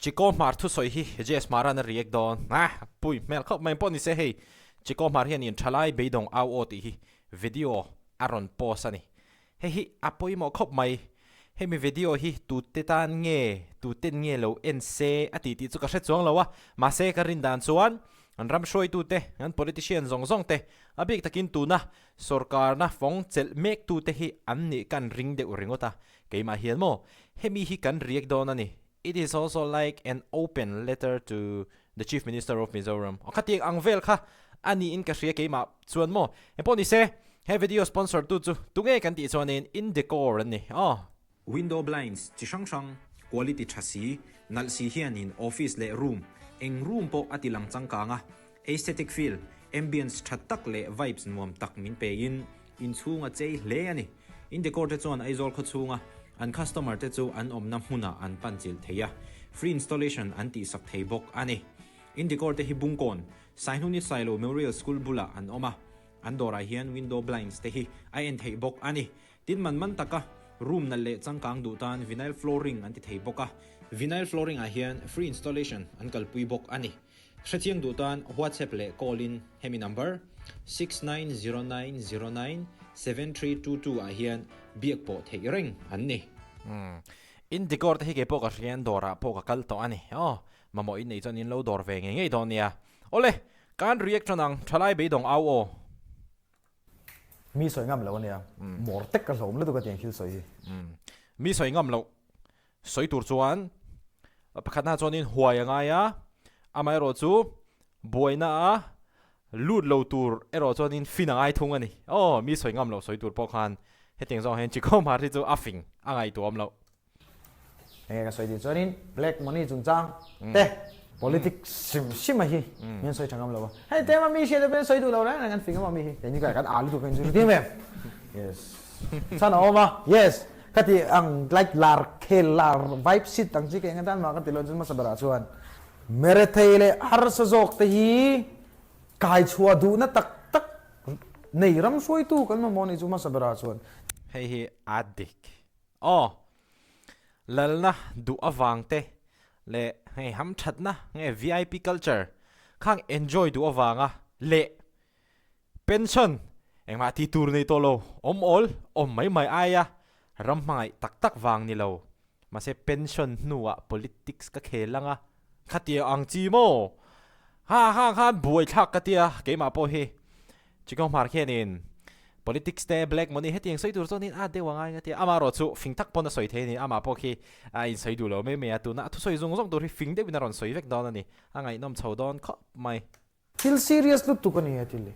Chiko Hmar thusawi hi JS Hmaran a react dawn a, pui hmel khawp mai pawh ni se hei Chiko Hmar hian in thalai beidawng au aw tih hi video a rawn post a ni. Hei hi a pawimawh khawp mai. Hemi video hi tute tan nge tuten nge lo en se a tih tih chu ka hre chuang lo a, mahse ka rin dan chuan an ram hruaitute, an politician zawng zawng te, a bik takin tuna sorkarna fawng chelh mektute hi an nih kan ring deuh ringawt a, keimah hian maw hemi hi kan react dawn a ni. It is also like an open letter to the Chief Minister of Mizoram. Aw khatiang ang vel kha a niin ka hria keimah chuan maw. Engpawh ni se, he video sponsor tu chu tunge kan tih chuanin Indecor an ni aw. Window blinds chi hrang hrang, quality tha si, nalh si hianin office leh room, eng room pawh a ti lang changkang a, aesthetic feel, ambience tha tak leh vibes nuam tak min pein inchhung a chei hle a ni. Indecor te chuan Aizawl khawchhunga an customer te chu an awmna hmunah an pan chilh thei a, free installation an tihsak thei bawk a ni. Indecor te hi Bungkawn, Saihnuni Sailo Memorial School bulah an awm a, an dawrah hian window blinds te hi a en theih bawk a ni. Tin man man taka room nalh leh changkang duh tan vinyl flooring an ti thei bawk a, vinyl flooring ah hian free installation an kalpui bawk a ni. Hrechiang duh tan WhatsApp leh call in hemi number, 6909097322 ah hian biak pawh theih reng an ni. Umm. In decor te hi kei pawh ka hria in dawrah pawh ka kal tawh a ni. Aw, mamawh in nei chuan in lo dawr ve ngei ngei dawn nia. Awle, kan react tan ang, thalai beidawng au aw. Mi sawi ngam lo ania, mawr tek ka hlawm lutuk a tiang thil sawi hi. Umm. Mi sawi ngam loh Sawi tur chuan pakhatna chuanin huai a ngai a, amaherawh chu buaina a lut lo tur erawh chuanin fin a ngai thung a ni. Aw, mi sawi ngam loh sawi tur pawh khan hetiang zawng hian Chikawm har hi chu a fing a ngaihtuahawm loh. Enge ka sawi tih chuanin black money chungchang te politics hrim hrim a hi min sawi tha ngam lo a. Hei tema mi hriat te pawhin sawi duh lo reng reng an fing emaw mi hi. Keini kha kan â lutuk a inzir tir em? Yes. Chhan a awm a. Yes. Ka ti ang like lar khel lar vibe sit ang chi ka eng atan mah ka ti lo chuan hmasa berah chuan Merethei leh harsa zawk te hi kai chhuah duhna tak tak nei ram hruaitu kan mamawh anih chu hmasa berah chuan. Hei hi a dik aw. Lalna duh avang te leh hei hamthatna nge vip culture khang enjoy duh avanga leh Pension, engmah ti tur nei tawh lo, awm awl, awm mai mai aia ram hmangaih tak tak vang ni lo. Mahse pension hnuah politics ka khel ang a, khatia ang chi maw? Ha ha khan buai thlak ka tia, keimah pawh hi Chikawng Hmar khianin politics te black money hetiang sawi tur chuanin a deuh a ngai nga tia, amaherawh chu fing tak pawn a sawi thei a ni, amah pawh khi a insawi duh lo mai mai a, tuna a thusawi zawng zawng tur hi fing deuhin a rawn sawi vek dawn a ni, a ngaihnawm chho dawn khawp mai. Thil serious lutuk a ni he thil hi.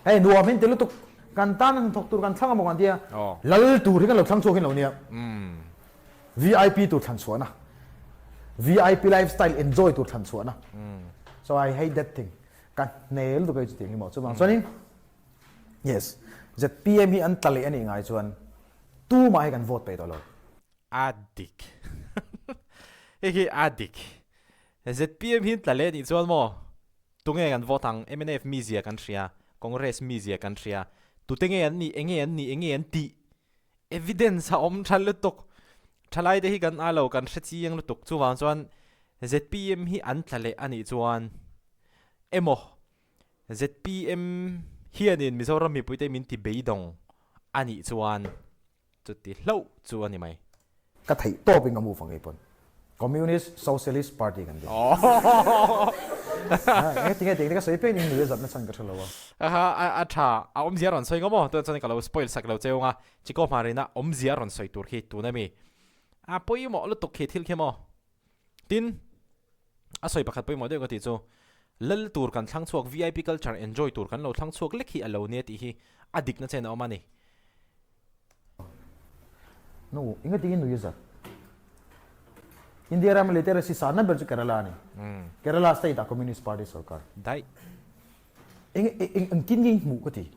Hei nuam hin ti lutuk kan tan an thawk tur kan thlang amaw kan tia lal tur hi kan lo thlang chhuak hin lo nia. VIP tur thlan chhuahna VIP lifestyle enjoy tur thlan chhuahna. So I hate that thing. Ka hne lutuk hei chutiang hi maw chuvang chuanin yes ZPM hi an tla leh a nih ngai chuan tumah hi kan vote peih tawh lo. A dik. Hei hi a dik. ZPM hi tla leh nih chuan maw tunge kan vote ang mnf mizia kan hria, Congress mizia kan hria, tute nge an nih, enge an nih, enge an tih evidence a awm tha lutuk. Thalai te hi kan a lo kan hre chiang lutuk chuvang chuan ZPM hi an tla leh a nih chuan emaw ZPM hianin Mizoram mipuite min ti beidawng a nih chuan Chuti hlauh chu a ni mai. Ka theih tawp in ka move ang keipawn. Communist Socialist Party kan ti. Enge tinge tiang te ka sawi piang in nui a zatna chhan ka hre lo a. Aha a tha a awmzia rawn sawi ngawm aw tunah chuan ka lo spoil sak lo cheu anga Chiko Hmarina awmzia rawn sawi tur khi tuna mi a pawimawh lutuk khi thil khi maw. Tin, a sawi pakhat pawimawh deuh ka tih chu, Lal tur kan thlang chhuak, vip culture enjoy tur kan lo thlang chhuak lek hi a lo nia tih hi a dikna chen a awm a ni. Nu, enga tingin nui a zat? India rama literacy sanna ber chu Kerala a ni. Kerala state ah Communist Party sorkar. Daih. Eng, eng, engtin nge i hmuh ka ti?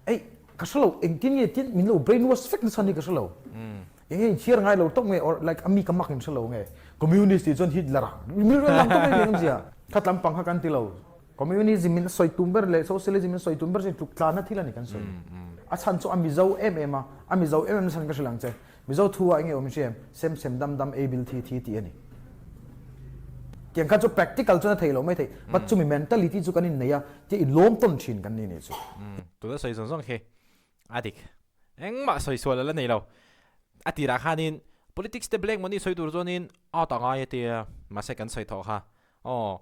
Ei, ka hre lo, engtin nge tin min lo brainwash vek nasa ni ka hre lo. Eng nge inchhiar ngai lo tawp nge or like a mi ka mak in hre lo nge. Communist tih chuan Hitler a mi rawn lang tawp mai awmzia. Kha tlampang kha kan ti lo. Communism in a sawi tum ber leh socialism in a sawi tum ber chu tluk tlanna thil a ni kan sawi. A chhan chu a Mizo em em a, a Mizo em em na chhan ka hre lang che. Mizo thu ah enge awm in hria em? Sem sem dam dam ei bil thi thi tih a ni. Tiang kha chu practical chuan a thei lo mai thei but chumi mentality chu kan innei a tia in lawm tawn thin kan ni nih chu. Tuna sawi zawng zawng khi a dik. Engmah sawi sual a la nei lo. A tirah khanin politics te black money sawi tur chuanin out a ngai a tia mahse kan sawi thawh kha aw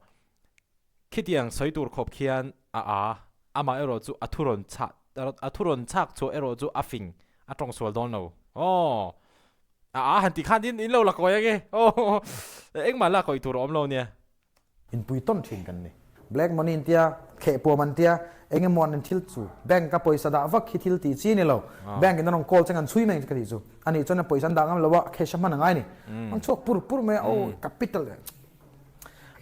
khitiang sawi tur khawp khian a a amah erawh chu a thu rawn chah a thu rawn chhak chhuah erawh chu a fing a tawng sual dawn lo aw a a han tih khan in in lo la kawi ange aw engmah la kawi tur a awm lo nia. Inpui tawn thin kan ni. Black money in tia, kheh puam an tia, eng emaw an thil chu bank a pawisa dah vak hi thil tih chi ni lo. Bank in an rawn call chang an chhui mai ang che ka tih chu. A nih chuan a pawisa an dah ngam lo a, cash a hman a ngai ni. An chhuak pur pur mai a, oh capital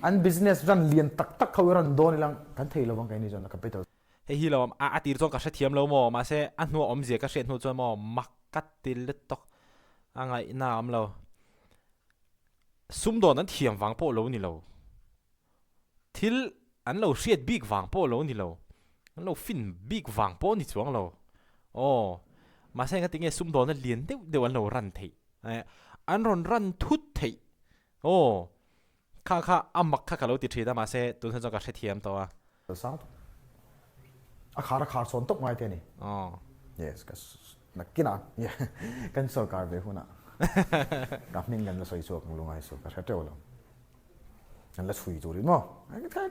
an business ran lian tak tak ho i rawn dawn ilang kan thei lo vang keini chuan a capital. Hei hi lo a a tir chuan ka hrethiam lo maw mahse a hnua awmzia ka hriat hnu chuan maw mak ka ti lutuk a ngaihna a awm lo. Sumdawn an thiam vang pawh lo ni lo. Thil an lo hriat bik vang pawh lo ni lo. An lo fin bik vang pawh ni chuang lo. Aw mahse engati nge sumdawna lian deuh deuh an lo ran theih an rawn ran thut theih Aw, kha kha a mak kha ka lo ti thin a, mahse tunah chuan ka hrethiam tawh a. Sang tawp. A khar a khar sawn tawp ngai te a ni. Aw. Yes, ka nakinah kan sawrkar ve hunah ka hming kan la sawi chhuak ang lungai chu ka hre teuh lo. Kan la chhui tur in maw?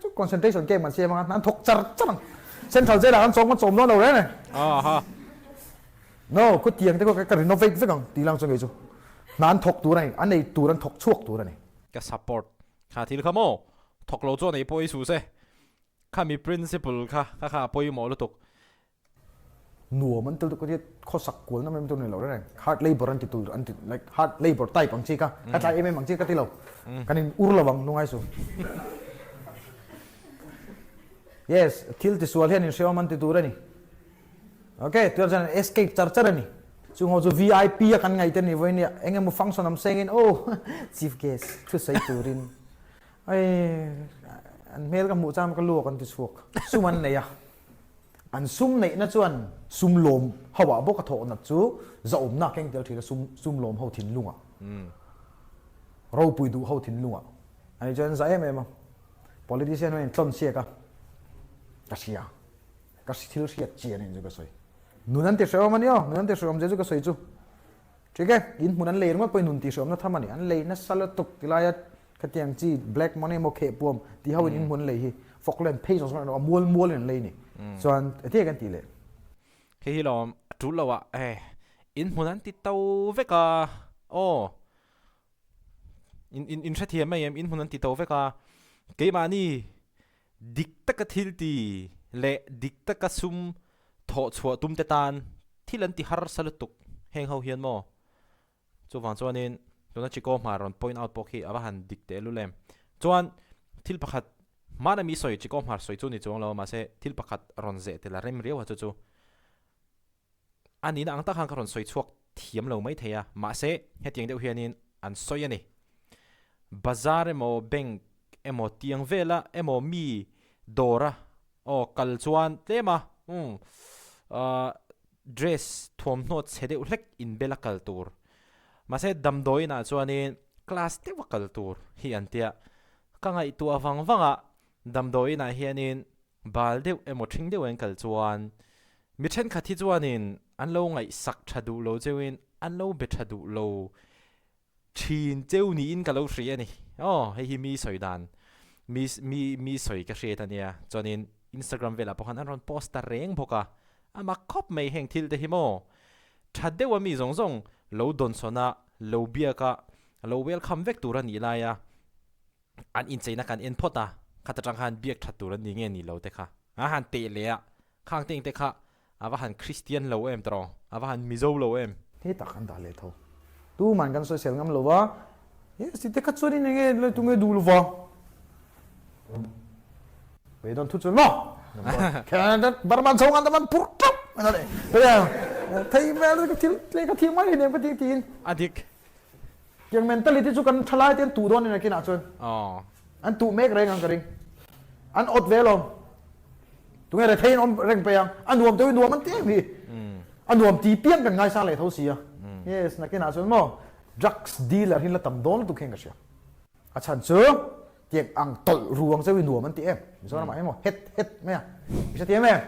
Chu concentration camp kan siam anga an thawk char char ang. Central jail ah kan chawm kan chawm dawn lo reng e. Aha. No, khutiang te khaw ka renovate vek ang tih lang chu ngei chu. Hna an thawk tur a ni, an ei tur an thawk chhuak tur a ni. Ka support kha thil kha maw? Thawk lo chuan ei pawh i suh se. Khami principle kha kha kha a pawimawh lutuk. Nuam an tel tuk ka tia khawsak kualna mai tur ni lo reng reng. Hard labour an ti tur an ti like hard labour type ang chi kha ka tlai em em ang chi ka ti lo. Kan in ur lo ang lungai su. Yes, thil tisual hian inhreawm an ti tur a ni. Ok, tunah chuan an escape char char a ni. Chung ho chu VIP a kan ngaih te ni vawiin nia, eng emaw function awm sengin oh chief guest thu sawi turin ei an hmel ka hmuh chuan ka luak an ti chhuak. Sum an nei a, an sum neihna chuan sum lawm ho ah bawk a thawh nat chu zahawmna a keng tel thin a sum sum lawm ho thinlungah, ropui duh ho thinlungah ani chuan an zah em em a, politician ho in tlawn siak a, ka hria. Ka thil hriat chian in chu ka sawi. Nun an ti hrehawm a ni aw, nun an ti hrehawm zia chu ka sawi chu. Ṭhik e, in hmun an lei ringawt pawhin nun ti hrehawmna tham a ni. An lei nasa lutuk ti laia khatiang chi black money emaw kheh puam ti ho in in hmun an lei hi Falkland phei zawng zawng a mual mual in an lei ni. Chuan enge kan tih leh? Hei hi lawm a tul lo ah e in hmun an ti to vek a aw. In in in hrethiam mai em in hmun an ti to vek a keimahni Dik taka thil ti leh dik taka sum thawh chhuah tum te tan thil an ti harsa lutuk heng ho hian maw? Chuvang chuanin tuna Chiko hmar rawn point out pawh khi a va han dik teh lul em. Chuan thil pakhat hmana mi sawi Chiko hmar sawi chu ni chuang lo mahse thil pakhat rawn zeh tel a rem riau a chu chu. A nihna ang tak khan ka rawn sawi chhuak thiam lo mai thei a, mahse hetiang deuh hianin an sawi a ni. Bazar emaw bank emaw tiang vela emaw mi dawra aw kal chuan tlem a umm ahh dress thuamhnaw chhe deuh hlek inbel a kal tur. Mahse damdawiin ah chuanin class deuh a kal tur hi an tia. Ka ngaihtuah vang vang a damdawiin ah hianin Bal deuh emaw ṭhing deuh an kal chuan mi ṭhenkhat hi chuanin an lo ngaihsak ṭha duh lo cheuin an lo be ṭha duh lo ṭhin cheu niin ka lo hria a ni. Aw, hei hi mi sawi dan, mi mi mi sawi ka hriat a nia. Chuanin Instagram velah pawh khan an rawn post ta reng bawk a, a mak khawp mai heng thil te hi maw. Ṭha deuha mi zawng zawng lo dawnsawn a, lo biak a, lo welcome vek tur a nih laia, An incheina kan en phawt a, khat atang khan biak that tur an ni nge ni lo te kha a han teh leh a, khang te engte kha a va han Kristian lo em tawh, a va han Mizo lo em. He tak an dah leh tho. Tuman kan sawisel ngam lo va, yes ti te kha chuan in enge lai tunge duh lo va. Beidawn thu chuan maw? Burma chho ngan ta man phur tap thei vel ka thil ka thil mai hi nem ka ti tiin. A dik. Tiang mentality chu kan thalai te an tuh dawn ina kinah chuan an tuh mek reng ang ka ring. An awt ve alawm. Tunge rethei in awm reng pei ang. A nuam deuh i nuam an ti em hi. A nuam ti piang kan ngaisang leh tho si a. Yes, nakinah chuan maw drugs dealer hi la tam dawn lutuk hian ka hria. A chhan chu tiang ang tawlh ru ang cheu i nuam an ti em? Mizoramah hian maw het het mai a. I hre thiam em?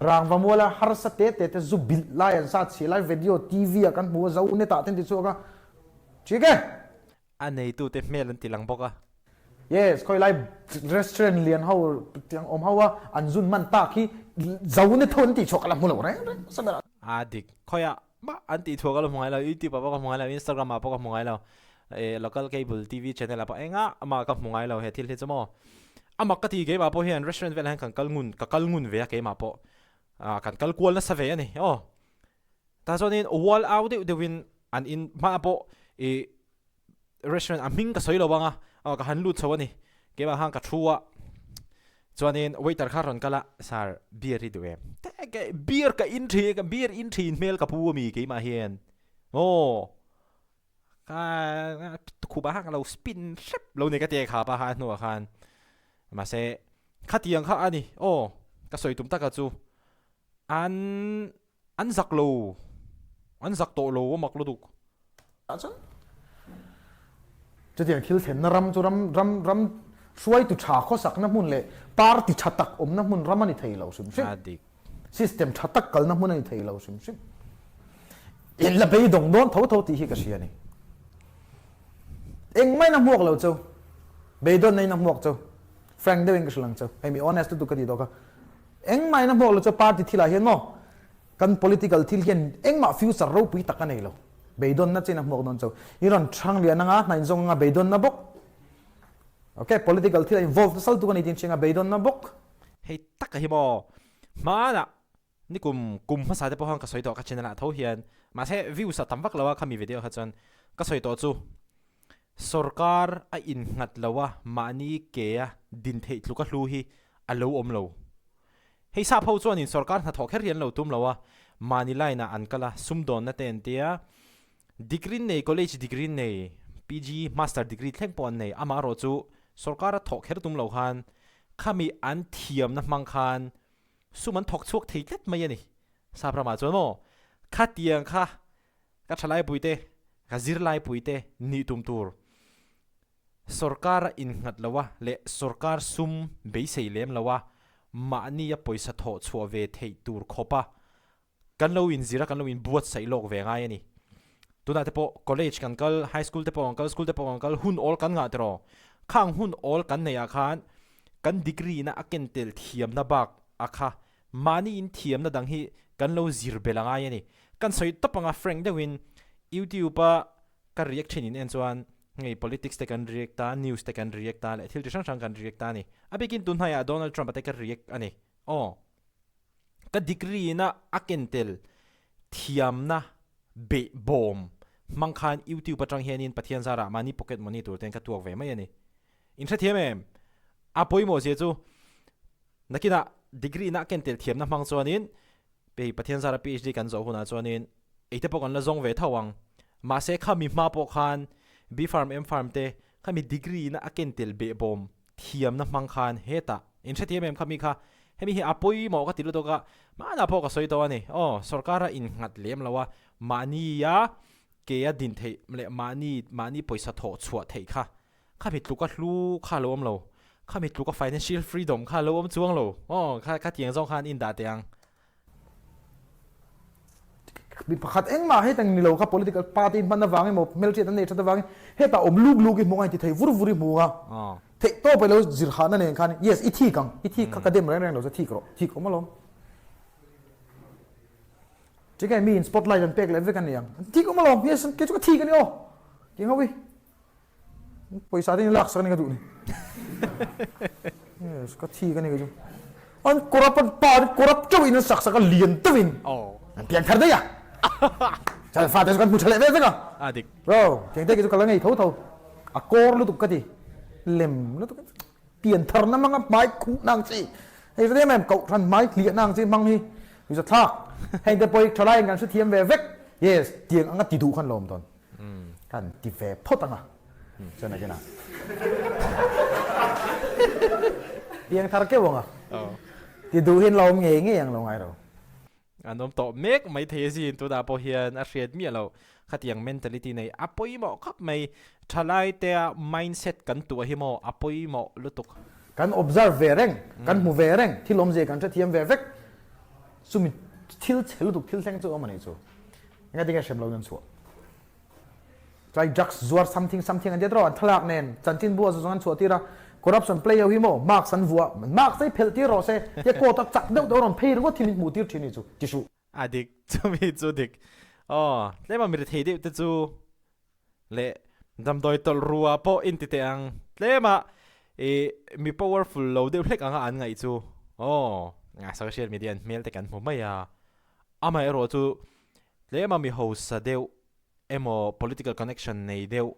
Rangva muala harsa te te te zu bilh lai an sa chhiah lai video TV ah kan hmu a, zo net ah te an ti chhuak a. Ṭhik e! A neitute hmel an ti lang bawk a. Yes, khawi lai restaurant lian ho tiang awm ho a an zun man tak hi zo net ho an tih chhuah ka la hmu lo reng reng hmasa ber a. A dik. Khawiah mah an tih chhuah ka la hmu ngai lo, YouTube ah pawh ka hmu ngai lo, Instagram ah pawh ka hmu ngai lo, eh local cable TV channel ah pawh engah mah ka hmu ngai lo he thil hi chu maw. A mak ka ti keimah pawh hian restaurant velah hian kan kal ngun, ka kal ngun ve a keimah pawh. Ah kan kal kual nasa ve a ni aw. Tah chuanin wall au deuh deuhin an in hmaah pawh ih restaurant a hming ka sawi lo ang a, aw ka han lut chho a ni. Keimah khan ka thu a, chuanin waiter kha rawn kal a, Sir, beer hi duh em? Beer ka in thin, beer in thin hmel ka pu ami keimah hian aw. Ka khupah khan ka lo spin hrep lo ni ka ti a kha pa kha a hnuah khan. Mahse khatiang kha a ni aw, ka sawi tum taka chu an An zak lo, an zak tawh lo a mak lutuk. Ah chuan chutiang thil thlenna ram chu ram ram ram hruaitu tha khawsakna hmun leh party tha tak awmna hmun ram a ni thei lo hrim hrim. A dik. System tha tak kalna hmun a ni thei lo hrim hrim. In la beidawng dawn tho tho tih hi ka hria a ni. Engmah in a hmuak lo chu, beidawnna in a hmuak chu, frank deuhin ka hrilh ang chu, hei mi honest lutuk ka tih tawh kha. Engmah in a hmuak lo chu party thilah hian maw kan political thil hian engmah future ropui tak a nei lo. Beidawnna chin a hmuak dawn chu. I rawn chhang lian anga hna inzawng anga beidawnna bawk. Ok, political thil a involve nasal tuk a ni tih in hria anga beidawnna bawk. Hei taka hi maw hmanah nikum kum hmasa te pawh khan ka sawi tawh ka channel ah tho hian mahse views a tam vak lo a khami video kha chuan ka sawi tawh chu Sorkar a innghat lo a, mahni ke a din theih tluk a hlu hi a lo awm lo. Hei sap ho chuanin sorkar hnathawh kher hi an lo tum lo a, mahni line ah an kal a, sumdawnna te an tia, degree nei, college degree nei, PG, master degree thleng pawh an nei, amaherawh chu sorkar a thawh kher tum lo khan khami an thiamna hmang khan sum an thawk chhuak thei tlat mai a ni. Sap ramah chuan maw khatiang kha Ka thalaipuite, ka zirlaipuite nih tum tur sorkar a innghat lo a leh sorkar sum beisei lem lo a mahnia pawisa thawh chhuah ve theih tur khawp a kan lo inzir a, kan lo inbuatsaih lawk ve ngai a ni. Tunah te pawh college kan kal, high school te pawh kan kal, school te pawh kan kal, hun awl kan ngah tiraw? Khang hun awl kan neih ah khan kan degree na a ken tel thiamna bak a kha Mahni in thiamna dang hi kan lo zir belh a ngai a ni. Kan sawi tawp anga frank deuhin YouTube a ka react thin in en chuan hei politics te kan react a, news te kan react a leh thil chi hrang hrang kan react a ni. A bikin tun hnaiah Donald Trump a te ka react a ni. Aw. Ka degree in a a ken tel thiamna beih bawm hmang khan YouTube atang hianin Pathian zarah mahni pocket money tur ten ka tuak ve mai a ni. In hrethiam em? A pawimawh zia chu Nakinah degree na ken tel thiamna hmang chuanin hei Pathian zara PhD kan zawh hunah chuanin eite pawh kan la zawng ve tho ang. Mahse khami hma pawh khan B-Pharm, M-Pharm te khami degree na a ken tel behbawm thiamna hmang khan hetah in hrethiam em khami kha hemi hi a pawimawh ka ti lutuk a, hmanah pawh ka sawi tawh a ni. Aw sorkar a innghat lem lo a, mahnia ke a din theih leh mahni mahni pawisa thawh chhuah theih kha Khami tluka hlu kha lo awm lo, khami tluka financial freedom kha lo awm chuang lo, aw kha khatiang zawng khan in dah teh ang. Mi pakhat engmah hetang ni lo kha political party hman avang emaw hmelhriat an nei that avangin hetah awm luk luk i hmu ang i ti thei vur vur i hmu ang a, theih tawp ilo zir hahna nen khan yes i thik ang, i thik kha ka dem reng reng lo che thik rawh, thik awm alawm. Tinge mi in spotlight an pek leh vek a ni ang, thik awm alawm, yes kei chu ka thik a ni aw, ti ang ho i. Pawisa te in lak sak a ni ka duh ni. Yes, ka thi ka ni ka chu. An corrupt an pa an corrupt teuh in an sak sak a lian teuh in. An pian thar daih a. Chuan fa te chu kan hmu tha leh ve vek a. A dik. Bro, tiang te ki chu ka la ngei tho tho. A kawr lutuk ka ti. Lem lutuk. Pian thar na hmang a hmai khuh na ang chi. Hei hre em em kohhran hmai hliah na ang chi hmang hi. Hei thlak. Hei te pawh hi thalai in kan hrethiam ve vek. Yes, tiang anga ti duh khan lawm dawn. Kan ti ve phawt ang a, chuan a kena piang thar keuh ang a, ti duh hian la awm ngei ngei ang lo ngai ro. An awm tawh mek mai thei a zin tunah pawh hian a hriat miah loh. Khatiang mentality nei a pawimawh khawp mai. Thalai tea mindset kan tuah hi maw a pawimawh lutuk. Kan observe ve reng, kan hmu ve reng, thil awmzia kan hrethiam ve vek. Chumi thil chhe lutuk thil thleng chu awm a nih chu. Engatinge hrem lo in an chhuah? Tlai drugs zuar something something an tia tawh an thlalak nen chanchin bu a zawng an chhuah tir a, corruption play ho hi maw marks an vuah, marks te hi phelh tir rawh se tia court a chak deuh deuh a rawn phei ringawt hi min hmuh tir thin hi chu ti hruh. A dik, chumi chu dik. Aw, tlema mi rethei deuh te chu leh damdawi tawlh ru ah pawh inti teh ang, tlema ih mi powerful lo deuh hlek anga an ngaih chu aw, social media an hmel te kan hmu mai a, amaherawh chu tlema mi hausa deuh emaw political connection nei deuh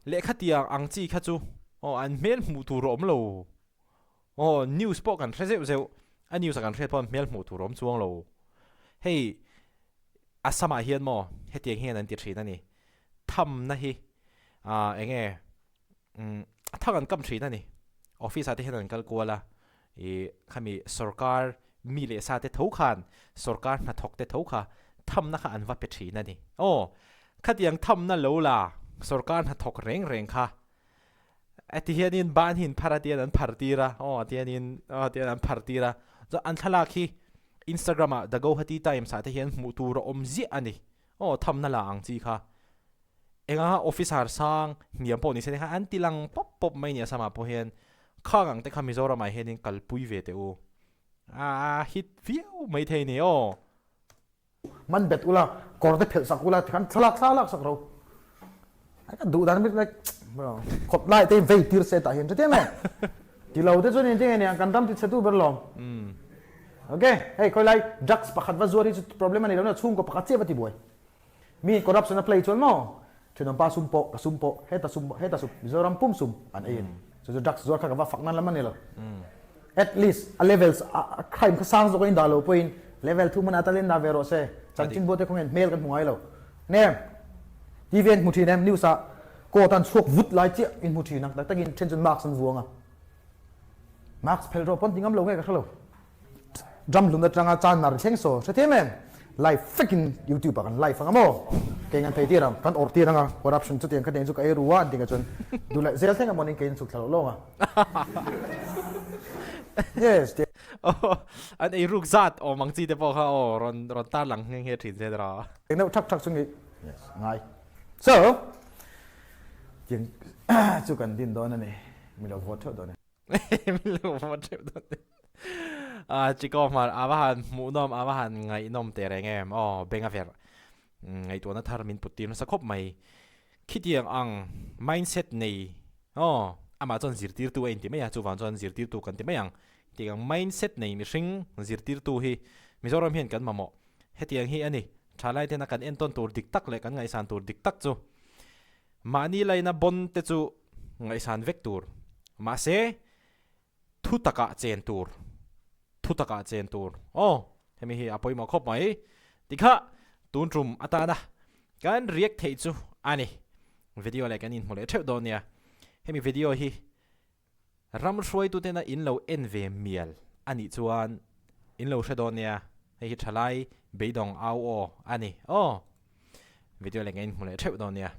lehkha tiang ang chi kha chu aw an hmel hmuh tur a awm lo aw news pawh kan hre zeuh zeuh a news a kan hriat pawh an hmel hmuh tur a awm chuang lo hei Assam ah hian maw hetiang hian an ti thin a ni thamna hi ah eng nge umm thang an kam thin a ni office ah te hian an kal kual a Ih, khami sorkar mi leh sa te tho khan sorkar hnathawk te tho kha thamna kha an va pe thin a ni. Aw, khatiang thamna lo la sorkar hnathawk reng reng kha a ti hianin ban hi in phar a tian an phar tir a, aw tianin aw tian an phar tir a. Chuan an thlalak hi Instagram ah The Guwahati Times ah te hian hmuh tur a awm ziah a ni. Aw, thamna la ang chi kha. Enga officer sang hniam pawh ni se te kha an ti lang pawp pawp mai nia samah pawh hian khang ang te kha Mizoram ah hianin kalpui ve teh u. A hit viau mai thei ni aw. Man bet ula, kawr te phelh sak ula tikhan thlalak thlalak sak ro. Ai ka duh dan bik like khawp lai te vei tir se tah hian chuti em em. Ti lo te chuan engtin nge niang kan ram ti chhe tu ber lawm. Ok, hei khawi lai drugs pakhat va zuar hi chu problem a ni lo na chhungkaw pakhat chiah va ti buai. Mi corruption a play chuan maw thenawm pa sum pawh ka sum pawh heta sum pawh heta sum Mizoram pum sum an ei a ni. Chu chu drugs zuar kha ka va fak nan lam a ni lo. At least a levels a crime kha sang zawk a indah lo pawhin level thu hmanah tal indah ve rawh se. Chanchin buate khawnge hmel kan hmu ngai lo. Nge TV an hmu thin em news ah court an chhuak vut lai chiah in hmu thin ang tak takin then chuan mask an vuang a. Mask phelh rawh pawn ti ngam lo nge ka hre lo. Drum hlun atanga chan mar thleng saw hre thiam em? Live vekin youtube ah kan live anga maw? Kei ngan thei tir ang, kan awrh tir anga corruption chutiang kha tiang chu ka ei ru a an ti kha chuan duh leh zel thleng amawni kei an chhuk thla loh lawng a. Yes ti. Aw an ei ruk zat awm ang chi te pawh kha aw rawn rawn tar lang nghe nghe thin se tiraw. Eng deuh thak thak chu nge yes ngai. So tiang chu kan din dawn a ni, mi lo vote theuh dawn e. Min lo vote theuh dawn e. Ah Chiko hmar a va han hmuhnawm a va han ngaihnawm teh reng em aw beng a verh ngaihtuahna thar min put tir nasa khawp mai. Khitiang ang mindset nei aw amah chuan zirtirtu a inti mai a chuvang chuan zirtirtu kan ti mai ang. Tiang ang mindset nei mihring zirtirtu hi Mizoram hian kan mamawh. Hetiang hi a ni thalai tena kan entawn tur dik tak leh kan ngaihsan tur dik tak chu. Mahni laina bon te chu ngaihsan vek tur. Mahse, thu takah chen tur. Thu takah chen tur. Aw, hemi hi a pawimawh khawp mai. Tikha, tun tum atana kan react theih chu a ni. Video leh kan inhmu leh theuh dawn nia. Hemi video hi Ram hruaitutena in lo en ve mial a nih chuan in lo hre dawn nia, hei hi thalai beidawng au aw a ni aw. Video leh ngei in hmu leh theuh dawn nia.